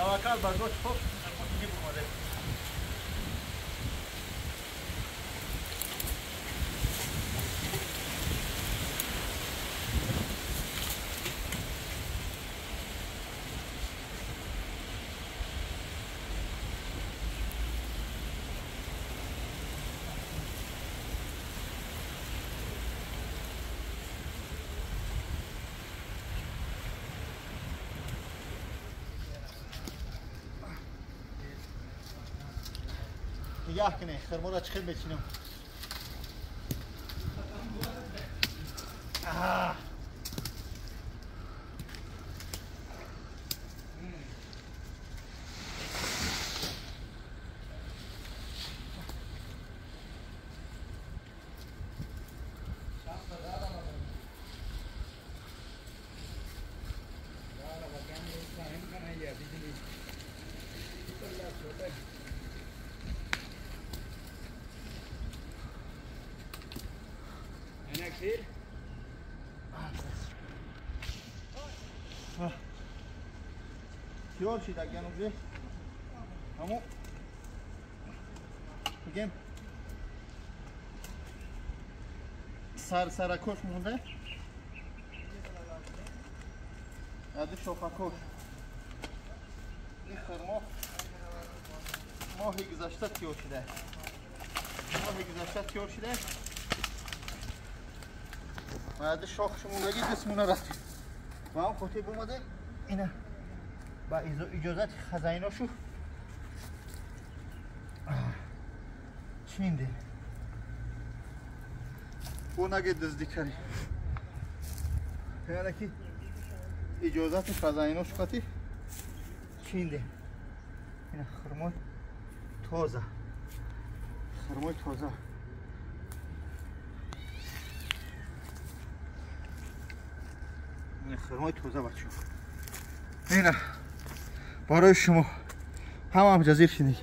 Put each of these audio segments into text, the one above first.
توکل بر ذات پاک دیگه اومده. نگاه کنه خرما را چخیر بچینم. تیار شید اگه اونجا همون بگم سر سرکش مونده یاد شوخکش. این خرما ماهی گذشته تیار شده، ماهی گذشته تیار شده. بعد شاخش موندگی دستمونه رفتیم و هم خاطر بومده اینه با اجازت خزیناشو چینده او نگه دزدی کردی، یعنی که اجازت خزیناشو خاطر چینده. اینه خرمای تازه، خرمای تازه. این خرمای تازه بچه اینه برای شما هم جزیر شدی.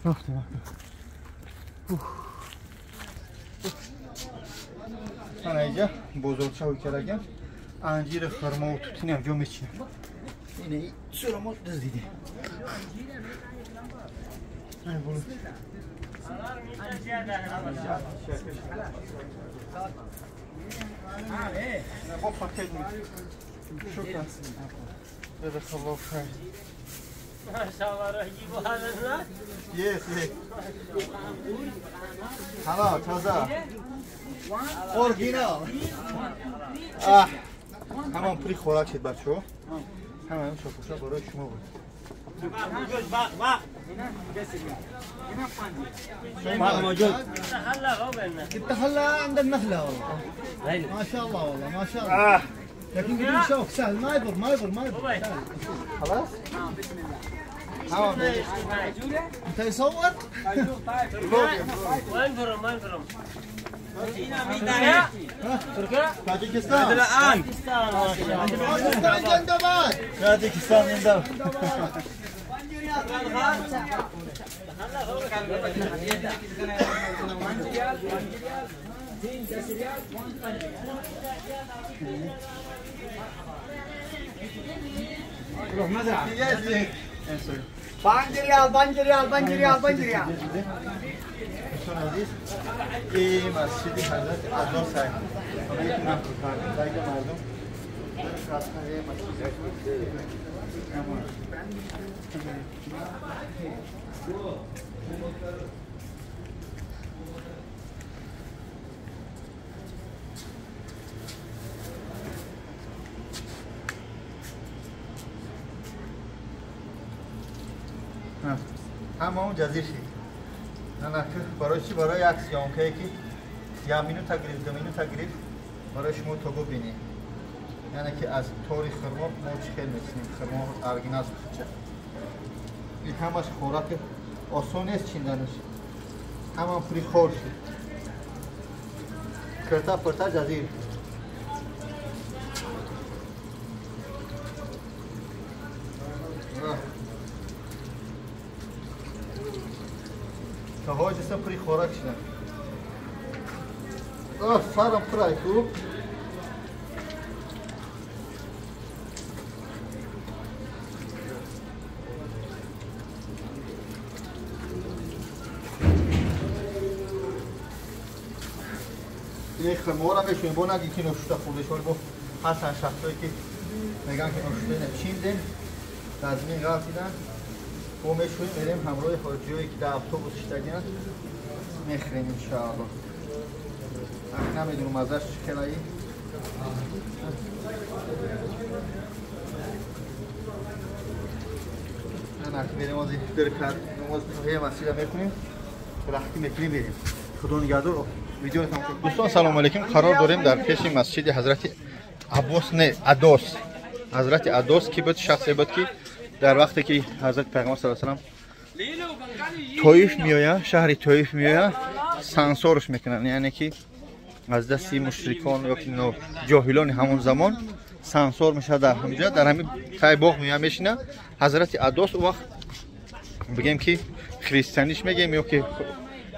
رفتیم من اینجا بزرگچه کردم انجیر خرما و توتینی هم جا میچینم. اینه چرا ما دزدیده. با پاکت شكرا. جزاك الله خير. ما شاء الله راح يجيبوا هذا هناك. يس يس. هلا تازه. اورجینال. همان پری خوراک شد بچه‌ها. همان شاپوشا برای شما بود. باغ موجود. تخلى عند النخلة والله. ما شاء الله والله ما شاء الله. لكن بدون شوك سهل ما يضر ما يضر ما يضر. خلاص؟ بسم الله. انت يصور؟ وين فرم وين فرم؟ تركيا؟ تاجيكستان الان. تاجيكستان زندباد. تاجيكستان زندباد. روح مزرعة. 5 ريال 5 ريال 5 ريال 5 ريال. دوستان عزیز این مسجد حضرت عباس هست. مردم همون جزیر شد. نه نه برای چی؟ برای یک سیانکه که یک минута گرفت دو минута گرفت برای شما تا ببینید. یعنی که از تاریخ خرما ما چی خیلی می‌چینیم. خرما ارگینال چه این همش خوراک آسان نیست چیندنش. همان پری خور شد. کرتا پرتا جزیر. تا های پری خوراک شدن. آه سرم پرای خوب. Хурморо мешӯем, бо наги ки ношуста хӯрдеш, ҳоли бо ҳастанд шахсое ки мегӯянд ки ношуста ина чиндем, дар замин ғалтидан, бо мешӯем, мерем ҳамроҳи ҳоҷиёе ки дар автобус шиштагианд мехӯрем иншоаллоҳ. Ах намедонам маззаш чӣ хелаи. Мерем ози диркат намоз масҷида мехонем, рахти мекунем, мерем. Худо нигаҳдор. Видеоро тамошо кунед. Дӯстон салому алейкум. Қарор дорем дар пеши масҷиди ҳазрати Аббос, не, Адос. Ҳазрати Адос ки буд, шахсе буд ки дар вақте ки ҳазрати Пайғамбар саллаллоҳу алайҳи васаллам Тоиф меояд, шаҳри Тоиф меояд, сансорш мекунанд, яъне ки аз дасти мушрикон ё ки ҷоҳилони ҳамон замон сансор мешавад дар ҳаминҷа, дар ҳамин тай боғ меояд мешинад. Ҳазрати Адос он вақт бигем ки христианиш мегем ё ки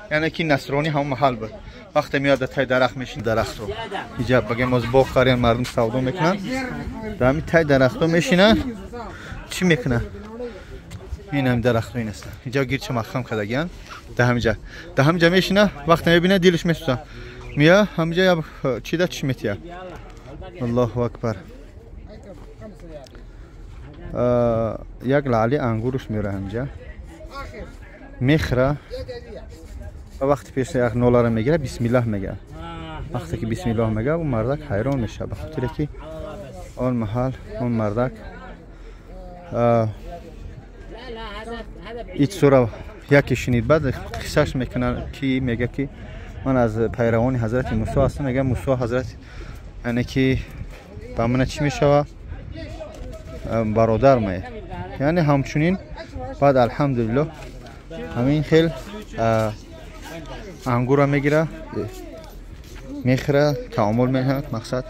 яъне ки насронӣ ҳамон маҳал буд. Вақте меояд дар тай дарахт мешинад, дарахтро иҷа бигем аз боғ хариян мардум савдо мекунанд, дар ҳамин тай дарахтро мешинад, чӣ мекунад? Ин ҳамин дарахтро ин астанд, иҷа гирча маҳкам кардагиянд, дар ҳаминҷа мешинад. Вақте мебинад дилаш месӯзад, меояд ҳаминҷа як чида чӣ метиҳад. Аллоҳу акбар. Як лаъли ангуруш меорад ҳаминҷа, мехӯра. Вақти пеш як ноларо мегирад, бисмиллаҳ мегӯяд. Вақте ки бисмиллаҳ мегӯяд, он мардак ҳайрон мешавад, ба хотире ки он маҳал он мардак ит сура яке шунид. Баъд қиссаш мекунад ки мегӯяд ки ман аз пайравони ҳазрати Мусо ҳастам. Мегӯяд Мусо ҳазрат яъне ки ба мана чӣ мешавад? Бародар мае. Яъне ҳамчунин баъд алҳамдулиллоҳ ҳамин хел ангурро мегирад, мехӯрад, таомул мекунад. Мақсад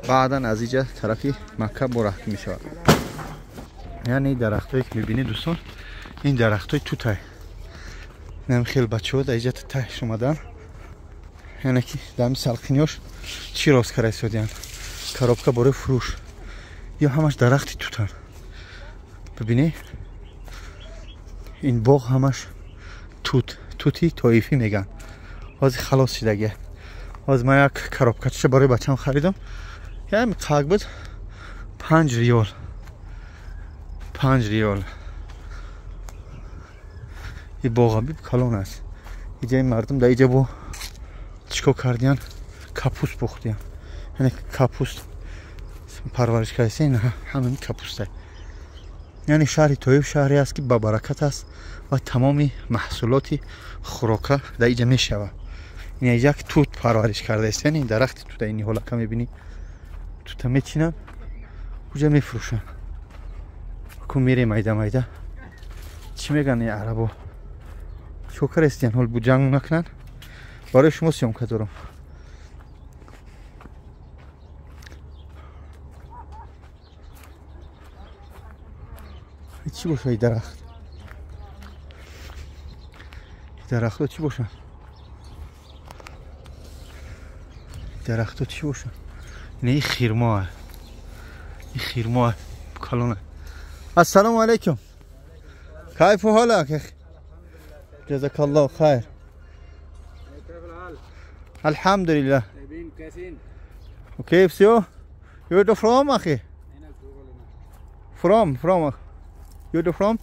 баъдан аз иҷа тарафи Макка бораҳ мешавад. Яъне дарахтое ки мебинед дӯстон, ин дарахтои тутай. Инам хел бачаҳо дар иҷа тутайш омадан, яъне ки дар ҳамин салқиниёш чӣ рост карда истодиянд, коробка барои фурӯш. Ё ҳамаш дарахти тутан. Бибинед, ин боғ ҳамаш тут, тути тоифӣ мегӯянд. Ҳозир халос шидагия. Ҳозир ман як коробкачаша барои бачаам харидам, ями қак буд 5 риёл, 5 риёл. Ин боға биб калон аст. Иҷа ин мардум дар иҷа бо чӣ кор кардиянд? Капуст пухтиянд, яъне капуст парвариш кардаист. Ин ҳамин капуста. Яъне шаҳри Тоиф шаҳре аст ки ба баракат аст ва тамоми маҳсулоти хӯрока дар иҷа мешавад. Ин иҷа тут парвариш кардааст, яъне дарахти тута ин ҳолака мебинӣ, тута мечинанд, уҷа мефурӯшанд. Ку мерем майда майда. Чӣ мегӯянд ин арабо? Чӣ кор кардаистиянд? Ҳол ҷанг накунанд. Барои шумо съёмка дорам. Чӣ бошад ин дарахт? Дарахтҳо чӣ бошанд? Дарахтҳо чӣ бошанд? Ин ин хирмо, ин хирмо калона. Ассалому алайкум. كيف حالك اخي؟ جزاك الله خير. الحمد لله. طيبين كويسين. وكيف سيو؟ You from اخي؟ From You from?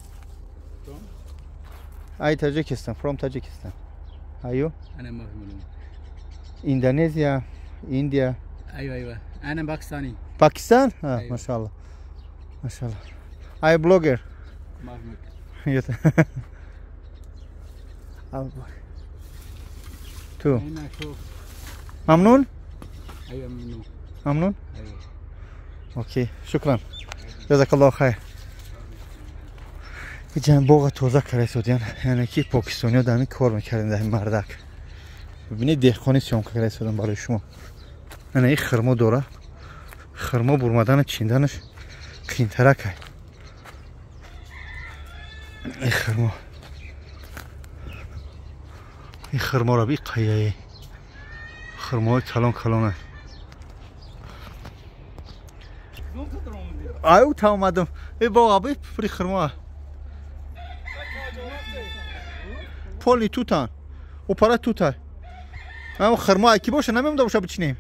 From? I Tajikistan, from Tajikistan. Are you? انا ما في معلومه. Indonesia, India. ايوه ايوه انا باكستاني. باكستان؟ آه أيوة. ما شاء الله. ما شاء الله. I blogger. ما في تو هنا شوف. ممنون؟ ايوه ممنون. ممنون؟ ايوه. اوكي شكرا. جزاك الله خير. иҷа боға тоза карда истодиян, яъне ки покистониҳо дар ҳамин кор мекардем дар ҳамин мардак. Бибинед деҳқони съёмка карда истодам барои шумо. Яъне ин хирмо дора, хирмо бурмадану чинданаш қиинтаракай. Ин хирмо, ин хирморо би қаяе, хирмоҳои калон калона. Ай та омадам. Э боға би пури хирмо. Полни тутан. Опара тутай. Ман хурмо аки боша намемда боша бичинем.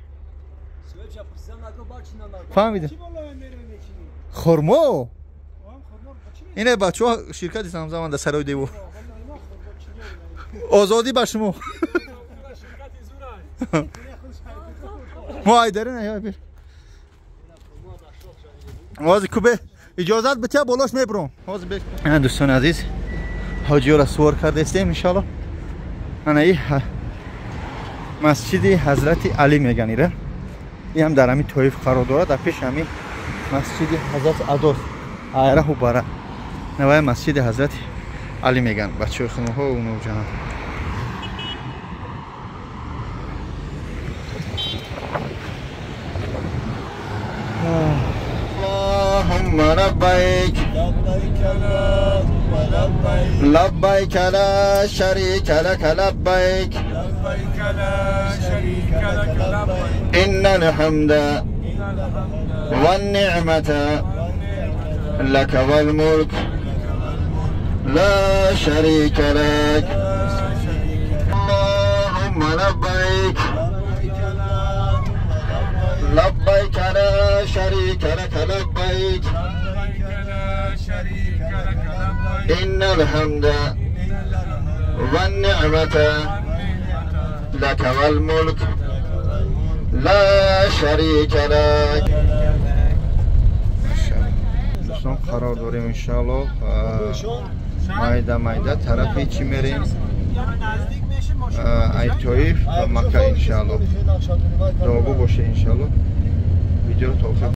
Фаҳмидем. Хурмо? Ине бачаҳо ширкати Замзаман дар сарои девор. Озодӣ ба шумо. Мо айдари на я бир. Ҳозир кубе иҷозат битя болош мебурам. Ҳозир бе. Ана дӯстони азиз, ҳоҷиёро сувор кардаистем иншоалло. Ана и масҷиди Ҳазрати Алӣ меган ира. И ҳам дар ҳамин Тоиф қарор дорад, дар пеши ҳамин масҷиди Ҳазрати Адос. Айраҳу бара. Навай масҷиди Ҳазрати Алӣ меган. Бачаҳои хунуҳо унуҷан. اللهم لبيك لبيك اللهم لبيك لبيك لا شريك لك لبيك لبيك لا شريك لك لبيك إن الحمد والنعمة لك والملك لا شريك لك. اللهم لبيك لبيك لا شريك لك لبيك إن الحمد والنعمة لك والملك لا شريك لك. دوستان قرار داریم انشاءالله майда майда тарафи чӣ мерем? Ай Тоиф ва Макка иншаалло. Дуогӯ боше иншаалло. Видеоро то охир